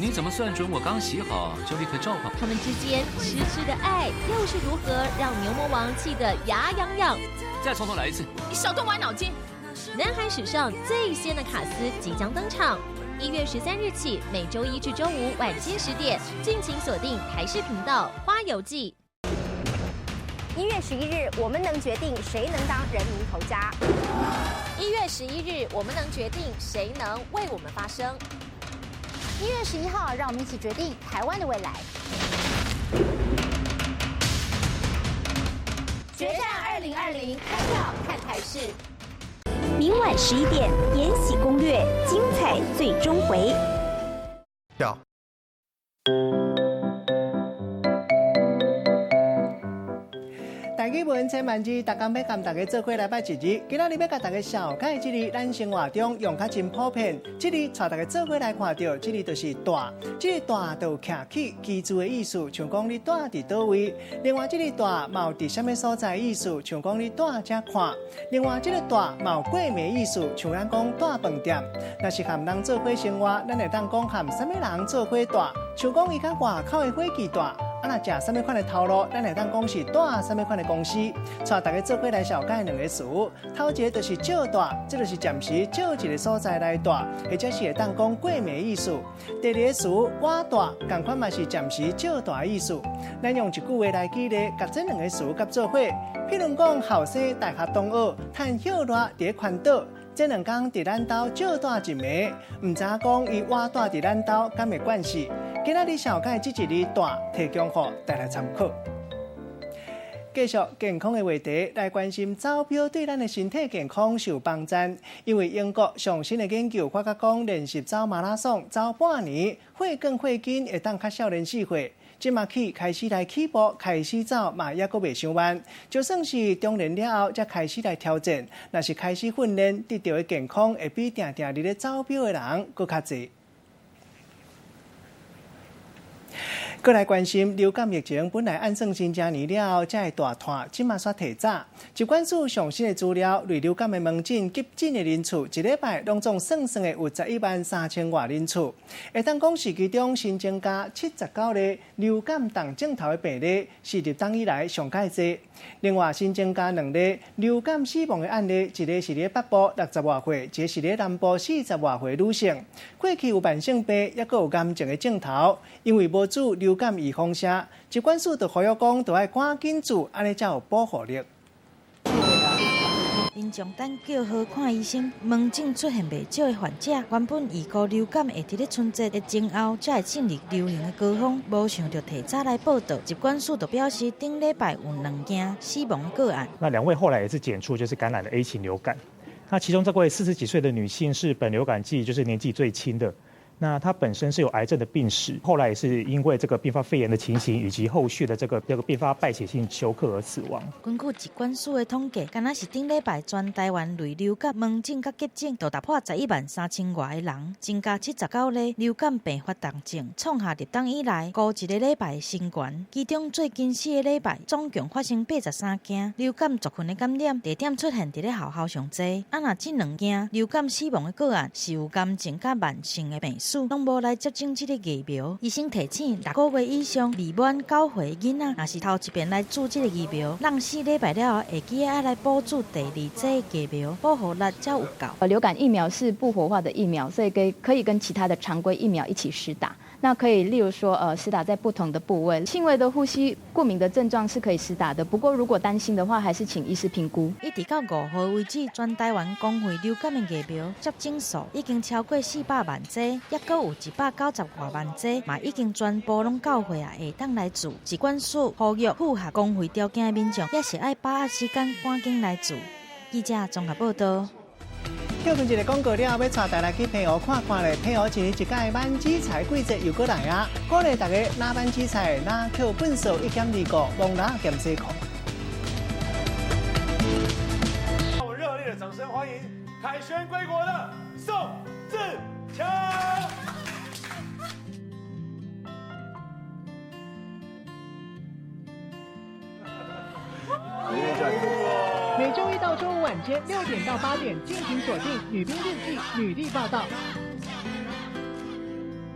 你怎麼算準我剛洗好就立刻召喚？他們之間痴痴的愛又是如何讓牛魔王氣得牙癢癢？再從頭來一次！你少動歪腦筋！南韓史上最仙的卡司即將登場，1月13日起，每周一至周五晚間10點，敬請鎖定台視頻道《花遊記》。1月11日，我們能決定誰能當人民頭家。1月11日，我們能決定誰能為我們發聲。1月11號，讓我們一起決定台灣的未來。決戰2020，開票看台視。明晚11點，《延禧攻略》精彩最終回。要。台語文千萬字，逐工欲共大家做伙來捌一字。今仔日欲共大家紹介這字，咱生活中用較真普遍。這字帶大家做伙來看著，這字就是蹛。這个蹛就有徛起、居住的意思，像講你蹛佇佗位。另外，這个蹛嘛有佇啥物所在意思，像講你蹛遮看。另外，這个蹛嘛有過暝意思，像咱講蹛飯店。若是和人做伙生活，咱會當講和啥物人做伙蹛，像講伊佮外口的伙計蹛。啊，若食啥物款的頭路，咱會當講是蹛啥物款的公司。帶大家做伙來紹介兩個詞，頭一个就是借蹛，這就是暫時借一个所在來蹛，或者是會當講過暝意思。第二个詞倚蹛，仝款嘛是暫時借蹛意思。咱用一句話來舉例，共這兩个詞佮做伙。譬如講，後生大學同學趁歇熱佇咧環島，這兩工佇咱兜借蹛一暝，毋知影講伊倚蹛佇咱兜敢會慣勢。今仔日紹介這一字蹛，提供予大家參考。繼續健康的話題，來關心走表對咱的身體健康是有幫助。因為英國上新的研究發覺講，練習走馬拉松走半年，血管血筋會當較少年四歲。這馬起開始來起步，開始走嘛，猶閣袂傷慢。就算是中年了後，才開始來挑戰，若是開始訓練，得著的健康會比定定佇咧走表的人閣較濟。閣來關心流感疫情，本來按算新正年了後才會大湠，這馬煞提早。疾管署上新的資料，類流感的門診急診的人次，一禮拜攏總算算的有11萬3千外人次。會當講是其中新增加79例流感重症頭的病例，是入冬以來上蓋濟。另外新增加2例流感死亡的案例，一个是佇北部60外歲，一个是佇南部40外歲女性。過去有慢性病，抑閣有癌症的症頭，因為無注流感預防射，疾管署就呼籲講，著愛趕緊注，按呢才有保護力。民眾等叫號看醫生，門診出現袂少的患者。原本預估流感會佇咧春節的前後才會進入流行的高峰，無想著提早來報道。疾管署就表示，頂禮拜有2件死亡個案。那2位後來也是檢出就是感染了 A 型流感。那其中這位40幾歲的女性是本流感季就是年紀最輕的。那她本身是有癌症的病史，後來也是因為這個併發肺炎的情形，以及後續的這個併發敗血性休克而死亡。根據疾管署的統計，敢若是頂禮拜全台灣類流感門診佮急診就突破11萬3千外个人，增加79例流感病發重症，創下入冬以來高一個禮拜的新高。其中最近4個禮拜總共發生83件流感族群的感染，地點出現佇咧學校上濟。啊，若這2件流感死亡的個案是有癌症佮慢性的病史。攏無來接種這个疫苗，醫生提醒6個月以上未滿9歲囡仔，若是頭一遍來注這个疫苗，讓4禮拜了後會記得愛來補注第2劑疫苗，保護力才有夠。流感疫苗是不活化的疫苗，所以可以跟其他的常規疫苗一起施打。那可以，例如說，施打在不同的部位，輕微的呼吸過敏的症狀是可以施打的。不過，如果擔心的話，還是請醫師評估。一直到5號為止，全台灣公費流感的疫苗接種數已經超過400萬劑，抑閣有190外萬劑，嘛已經全部攏到會啊，會當來注。疾管署呼籲符合公費條件的民眾，也是愛把握時間，趕緊來注。記者綜合報道。跳過一个廣告了後，欲帶大家去澎湖看看咧。澎湖一年一屆挽紫菜季節又閣來啊！鼓勵大家若挽紫菜，若抾糞掃一減二顧，摸蜊仔兼洗褲。我們熱烈的掌聲歡迎凱旋歸國的宋智強。每周一到周五晚間6點到8點，敬請鎖定《女兵日記》女力報道。《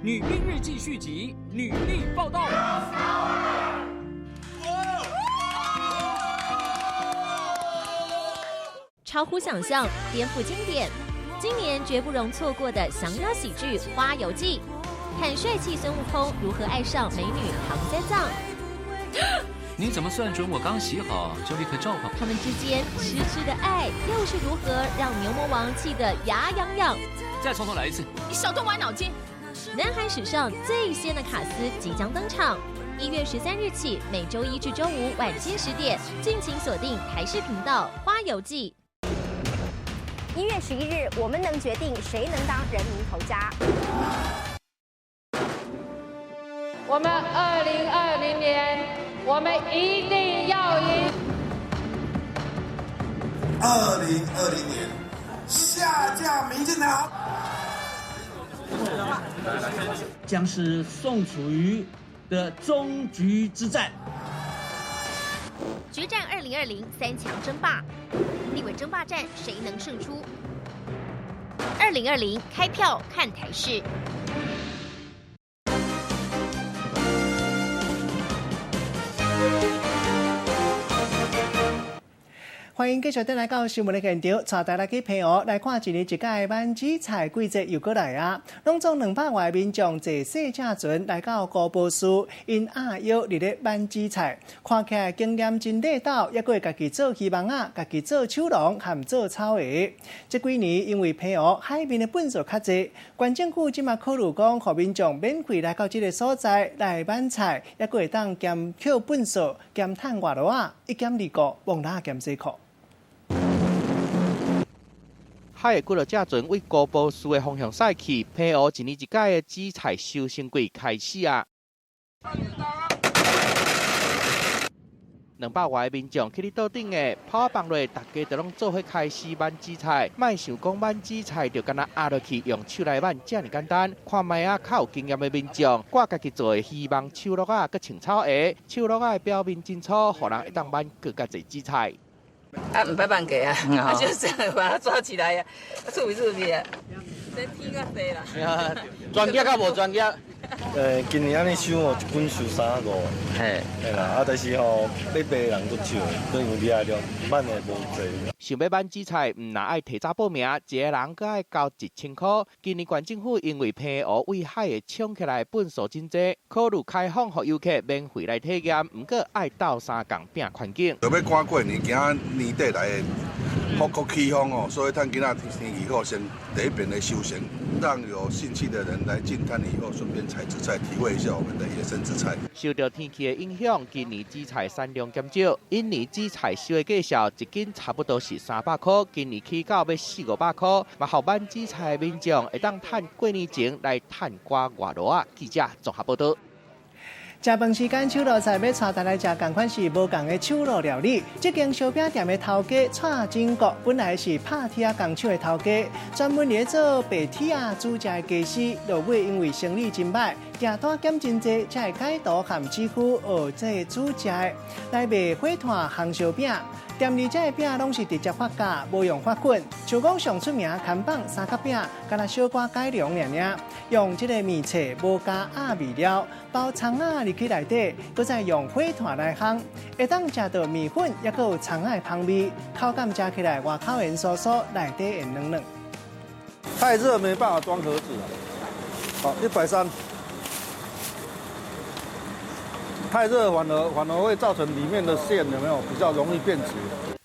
女兵日記》續集《女力報道》。超乎想象，顛覆經典，今年絕不容錯過的降妖喜劇《花遊記》，看帥氣孫悟空如何愛上美女唐三藏。你怎麼算準我剛洗好就立刻召喚？他們之間痴痴的愛又是如何讓牛魔王氣得牙癢癢？再從頭來一次！你少動我腦筋！南韓史上最鮮的卡司即將登場，1月13日起，每周一至周五晚間10點，敬請鎖定台視頻道《花遊記》。1月11日，我們能決定誰能當人民頭家。我們2020年。我們一定要贏。2020年下架民進黨，將是宋楚瑜的終局之戰。決戰2020三強爭霸，立委爭霸戰誰能勝出？2020開票看台視。歡迎繼續轉來到新聞的現場，帶大家去澎湖來看一年一屆的挽紫菜季節又閣來啊！攏總200外民眾坐細隻船來到古波斯，𪜶壓腰佇咧挽紫菜，看起來經驗真地道，猶閣會家己做魚網仔、家己做手籠和做草鞋。這幾年因為澎湖海面的糞掃較濟，縣政府這馬考慮講，予民眾免費來到這個所在來挽菜，猶閣會當兼抾糞掃、兼趁外勞仔，一減二顧，摸蜊仔兼洗褲。海的幾落隻船為高波斯的方向駛去，澎湖一年一屆的紫菜收成季開始啊！ 200外个民眾去咧桌頂的泡仔放落，大家就攏做伙開始挽紫菜。莫想講挽紫菜就干焦壓落去用手來挽遮爾簡單。看覓啊，較有經驗的民眾，掛家己做的魚網手漉仔，閣穿草鞋，手漉仔的表面真粗，予人會當挽閣較濟紫菜。啊，毋捌挽過啊，啊就是把它抓起來啊，趣味趣味啊。這天較濟啦。專業佮無專業？今年按呢收吼，一斤收三五。嘿，嘿啦，啊，但是吼，欲賣的人足少，因為掠量挽的無濟。想欲挽紫菜，毋但愛提早報名，一个人閣愛交1000箍。今年縣政府因為澎湖對海會衝起來糞埽真濟，考慮開放予遊客免費來體驗，毋過愛鬥相共拚環境。著欲趕過年，驚年底來的福國起風哦，所以趁今仔天氣好，先第一遍的修成，讓有興趣的人來進灘以後，順便採紫菜，體會一下我們的野生紫菜。受著天氣的影響，今年紫菜產量減少，印尼紫菜收的價數一斤差不多是300箍，今年起到欲四五百箍。嘛，予挽紫菜的民眾會當趁過年前來趁寡外勞仔。記者綜合報導。食飯時間，手路菜欲帶大家來食，仝款是無仝的手路料理。這間燒餅店的頭家蔡振國，本來是拍鐵仔工廠的頭家，專門咧做白鐵仔煮食的家私。落尾因為生意真䆀，訂單減真濟，才會改投和姊夫學這煮食的，來賣火炭烘燒餅。店裡這个餅攏是直接發酵，無用發粉。像講上出名牽棒三角餅，干焦小可改良爾爾，用這个麵冊無加鴨味料，包蔥仔入去內底，閣再用火炭來烘，會當食著麵粉，猶閣有蔥仔的芳味，口感食起來外口軟酥酥，內底會軟軟。太熱沒辦法裝盒子。好，130。太熱反而會造成裡面的餡有沒有比較容易變質。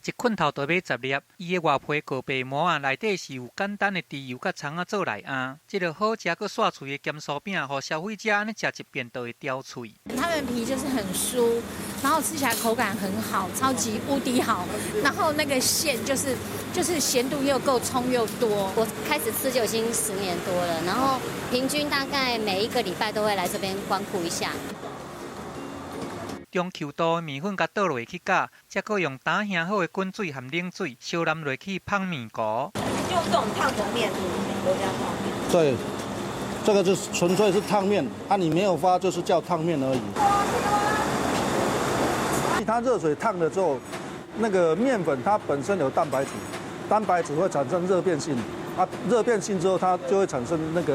一捆頭就買10粒，伊的外皮厚白膜仔，內底是有簡單的豬油佮蔥仔做內餡。這个好食閣煞喙的鹹酥餅，予消費者按呢食一遍就會叼喙。它們皮就是很酥，然後吃起來口感很好，超級無敵好。然後那個餡就是鹹度又夠蔥又多。我開始吃就已經10年多了，然後平均大概每一個禮拜都會來這邊光顧一下。中 Q 度的麵粉共倒落去攪，才閣用擔兄好的滾水和冷水相淋落去麭麵糊。用這種燙的麵，都這樣燙。對，這個就是純粹是燙麵，啊，你沒有發就是叫燙麵而已。它熱水燙了之後，那個麵粉它本身有蛋白質，蛋白質會產生熱變性，啊，熱變性之後它就會產生那個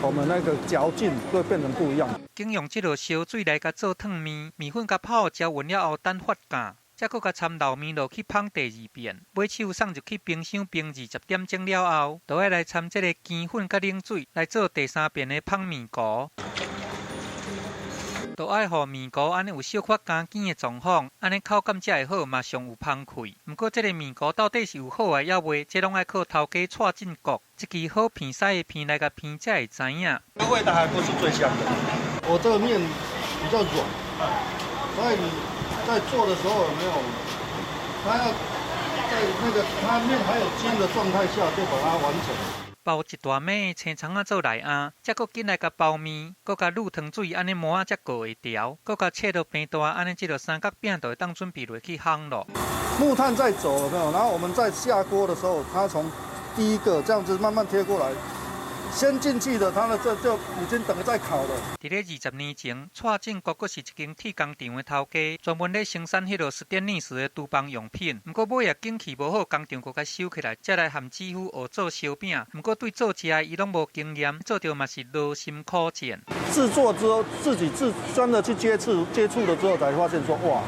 我們那個嚼勁會變成不一樣。經用這个燒水來共做燙麵，麵粉共泡攪勻了後，等發酵，才閣共摻老麵落去麭第二遍。尾手送入去冰箱冰20點鐘了後，就愛來摻這个羹粉佮冷水來做第三遍的麭麵糊。就愛予麵糊按呢有小可乾乾的狀況，按呢口感才會好，嘛上有芳氣。毋過這个麵糊到底是有好的抑袂，這攏愛靠頭家蔡進國這支好片師的片來共片才會知影。這味道還不是最香的。我這個麵比較軟，所以你在做的時候有沒有？它要在那個它麵還有筋的狀態下就把它完成。包一大枚青蔥仔做內餡，才閣緊來共包麵，閣共滷糖水按呢膜仔才糊會牢，閣共切予平大，按呢這个三角餅就會當準備落去烘咯。木炭在走有沒有？然後我們在下鍋的時候，它從第一個這樣子慢慢貼過來。先進去的，它的這就已經等於在烤了。佇咧20年前，蔡進國閣是一間鐵工廠的頭家，專門咧生產彼个斯坦尼斯的廚房用品。毋過尾仔景氣無好，工廠閣共收起來，才來和姊夫學做燒餅。毋過對做食的伊攏無經驗，做著嘛是勞心苦戰。製作之後，自己自真的去接觸了之後，才發現說哇，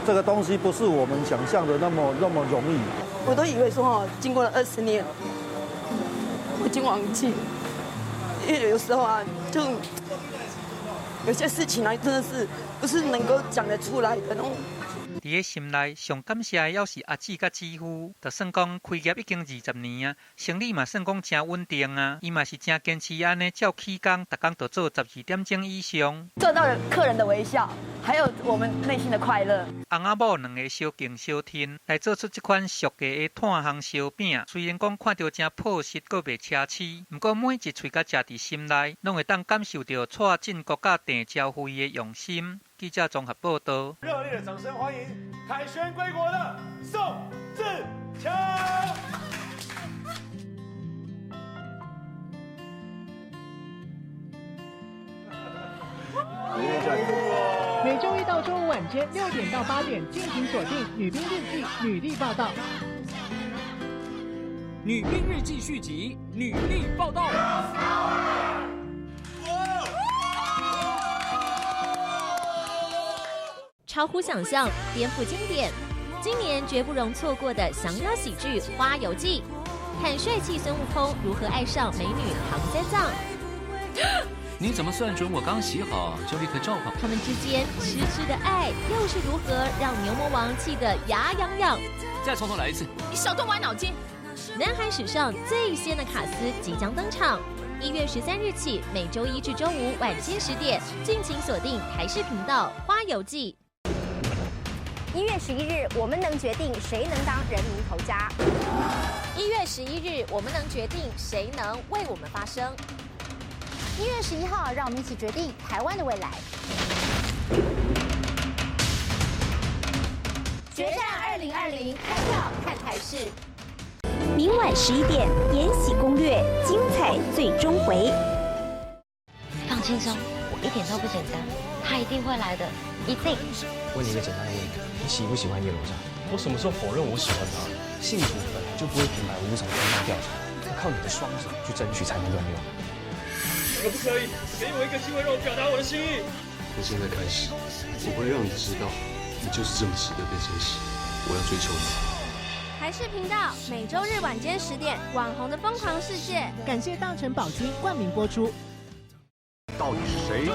這個東西不是我們想象的那麼那麼容易。我都以為說哦，經過了20年，我已經忘記。因為有時候啊，就有些事情啊，真的是不是能夠講得出來的那種。佇咧心內上感謝的，猶是阿姊佮姊夫。就算講開業已經20年啊，生意嘛算講誠穩定啊。伊嘛是誠堅持按呢，照起工，逐工就做12點鐘以上。做到了客人的微笑，還有我們內心的快樂。翁仔某兩个相敬相親，來做出這款俗價的炭烘燒餅。雖然講看著誠樸實，閣袂奢侈，毋過每一喙共食佇心內，攏會當感受著蔡進國佮鄭昭惠的用心。记者综合报道。热烈的掌声欢迎凯旋归国的宋智强。每周一到周五晚间6点到8点，敬请锁定《女兵日记》女力报道。《女兵日记》续集，女力报道。超乎想象，颠覆经典，今年绝不容错过的降妖喜剧《花游记》，看帅气孙悟空如何爱上美女唐三藏。你怎么算准我刚洗好就立刻召唤？他们之间痴痴的爱又是如何让牛魔王气得牙痒痒？再从头来一次，你少动我脑筋。南韩史上最仙的卡司即将登场，1月13日起，每周一至周五晚间10点，敬请锁定台视频道《花游记》。1月11日，我们能决定谁能当人民头家。1月11日，我们能决定谁能为我们发声。1月11号，让我们一起决定台湾的未来。决战2020，开票看台视。明晚11点，《延禧攻略》精彩最终回。放轻松，我一点都不紧张，他一定会来的，一定。问你一个简单的问题，你喜不喜欢叶罗莎？我什么时候否认我喜欢她？幸福本来就不会平白无故从天上掉下来，要靠你的双手去争取才能拥有。可不可以给我一个机会，让我表达我的心意？从现在开始，我会让你知道，你就是这么值得被珍惜。我要追求你。台视频道每周日晚间10点，网红的疯狂世界。感谢大成宝金冠名播出。到底是谁一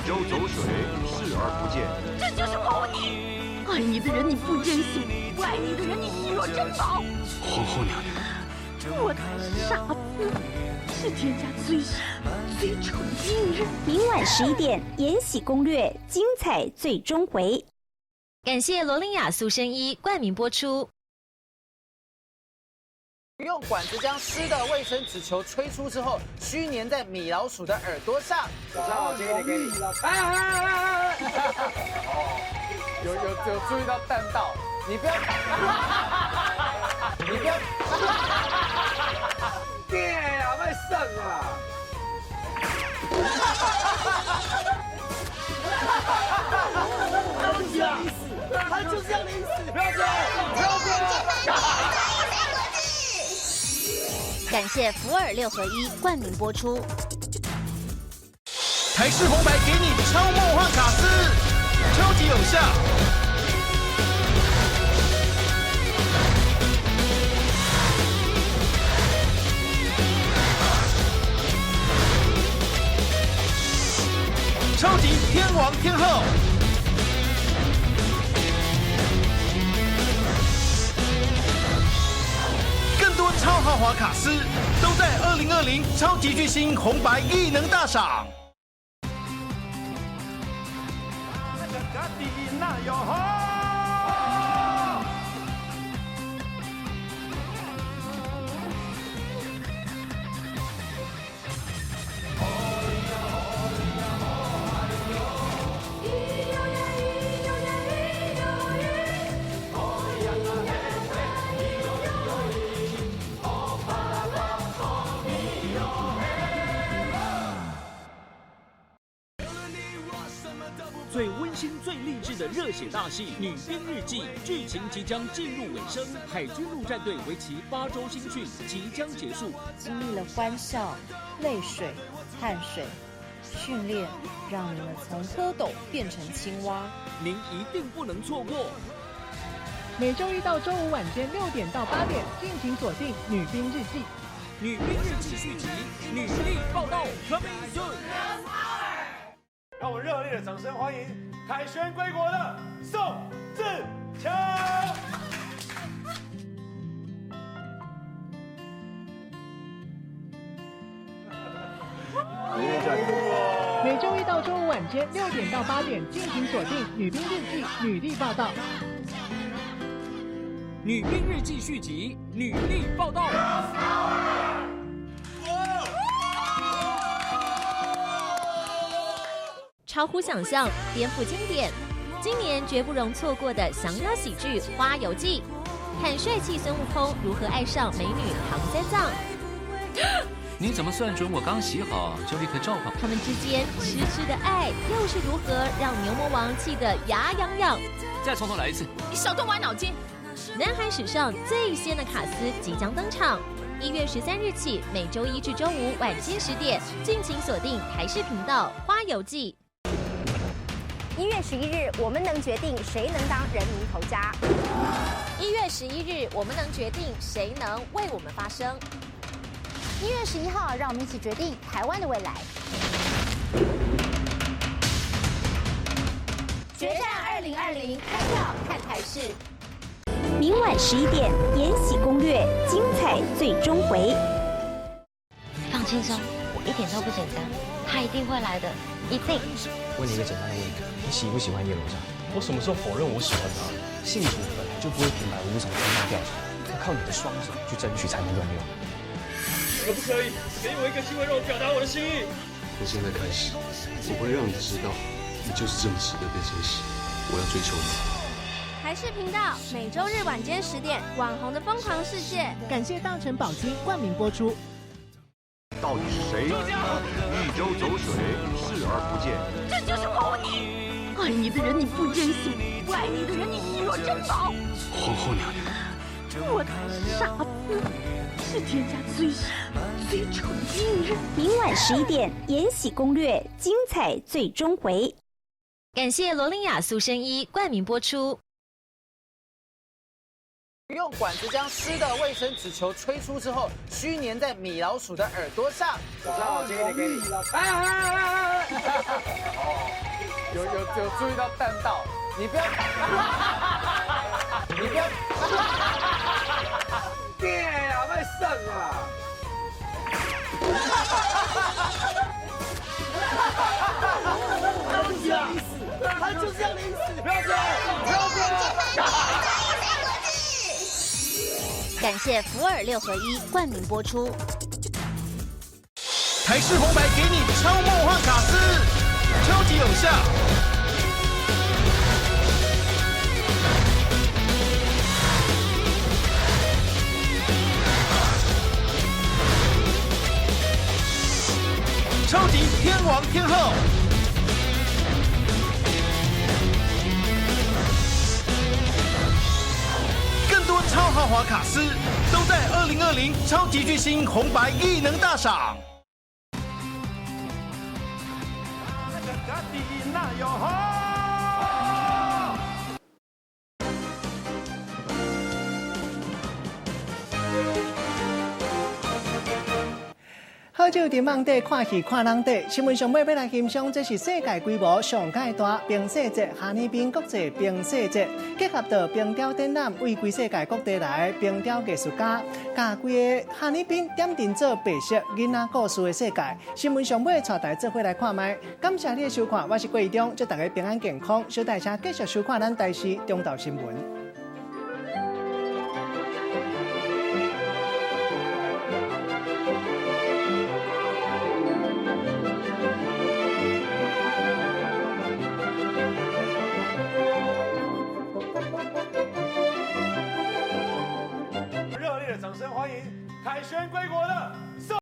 舟走水，视而不见？这就是谋逆！爱你的人你不珍惜，不爱你的人你视若珍宝。皇后娘娘，我才是傻子，是天下最傻最蠢的女人。明晚11点，《延禧攻略》精彩最终回。感谢罗琳雅塑身衣冠名播出。用管子将湿的卫生纸球吹出之后，需粘在米老鼠的耳朵上。那我建议给你。哎哎哎哎！有有有注意到弹道，你不要，你不要，对啊，欲耍啊！他就是这样的意思，他就是这样的意思，不要这样，不要这样。感谢福尔六合一冠名播出。台视红白给你超梦幻卡司，超级偶像，超级天王天后。更多超豪华卡司都在2020超级巨星红白艺能大赏。最温馨、最励志的热血大戏《女兵日记》，剧情即将进入尾声，海军陆战队为期8周新训即将结束，经历了欢笑、泪水、汗水，训练让你们从蝌蚪变成青蛙，您一定不能错过。每周一到周五晚间6点到8点，敬请锁定《女兵日记》。《女兵日记》续集，女力报到，coming soon。让我们热烈的掌声欢迎凯旋归国的宋智强。每周一到周五晚间6点到8点，敬请锁定《女兵日记》女力报道。《女兵日记》续集，女力报到。超超乎想象，颠覆经典。今年绝不容错过的降妖喜剧《花游记》，看帅气孙悟空如何爱上美女唐三藏。你怎么算准我刚洗好就立刻召唤？他们之间痴痴的爱又是如何让牛魔王气得牙痒痒？再从头来一次，你少动歪脑筋。南韩史上最仙的卡司即将登场，1月13日起，每周一至周五晚间10点，敬请锁定台视频道《花游记》。1月11日，我们能决定谁能当人民头家。1月11日，我们能决定谁能为我们发声。1月11号，让我们一起决定台湾的未来。决战2020，开票看台视。明晚11点，《延禧攻略》精彩最终回。放轻松，我一点都不紧张，他一定会来的，一定。问你一个简单的问题：你喜不喜欢叶罗莎？我什么时候否认我喜欢她？幸福本来就不会平白无故从天上掉下来，要靠你的双手去争取才能拥有。可不可以给我一个机会，让我表达我的心意？从现在开始，我会让你知道，你就是这么值得被珍惜。我要追求你。台视频道每周日晚间10点，网红的疯狂世界。感谢大成宝金冠名播出。到底是谁一舟走水，视而不见？这就是谋逆！爱你的人你不珍惜，不爱你的人你视若珍宝。皇后娘娘，我的傻子是天下最傻最蠢的女人。明晚11点，《延禧攻略》精彩最终回。感谢罗琳雅塑身衣冠名播出。用管子将湿的卫生纸球吹出之后，须粘在米老鼠的耳朵上。我知道，我建议给你。哎哎哎哎！哦，有有有注意到弹道，你不要，你不要，爹啊，卖肾啊！他就是要你死，他就是要你死！不要追，不要追！感谢福尔六合一冠名播出。台视红白给你超梦幻卡司，超级偶像，超级天王天后。更多超豪华卡司都在2020超级巨星红白艺能大赏。好酒伫网底看戏看人底，新闻上尾欲来欣赏，这是世界规模上盖大冰雪节——哈尔滨国际冰雪节，结合著冰雕展览，为规世界各地来冰雕艺术家，共规个哈尔滨点阵做白色囡仔故事的世界。新闻上尾带大家做伙来看觅，感谢你的收看，我是郭义中，祝大家平安健康，小大家继续收看咱台视中昼新闻。热烈的掌声欢迎凯旋归国的宋。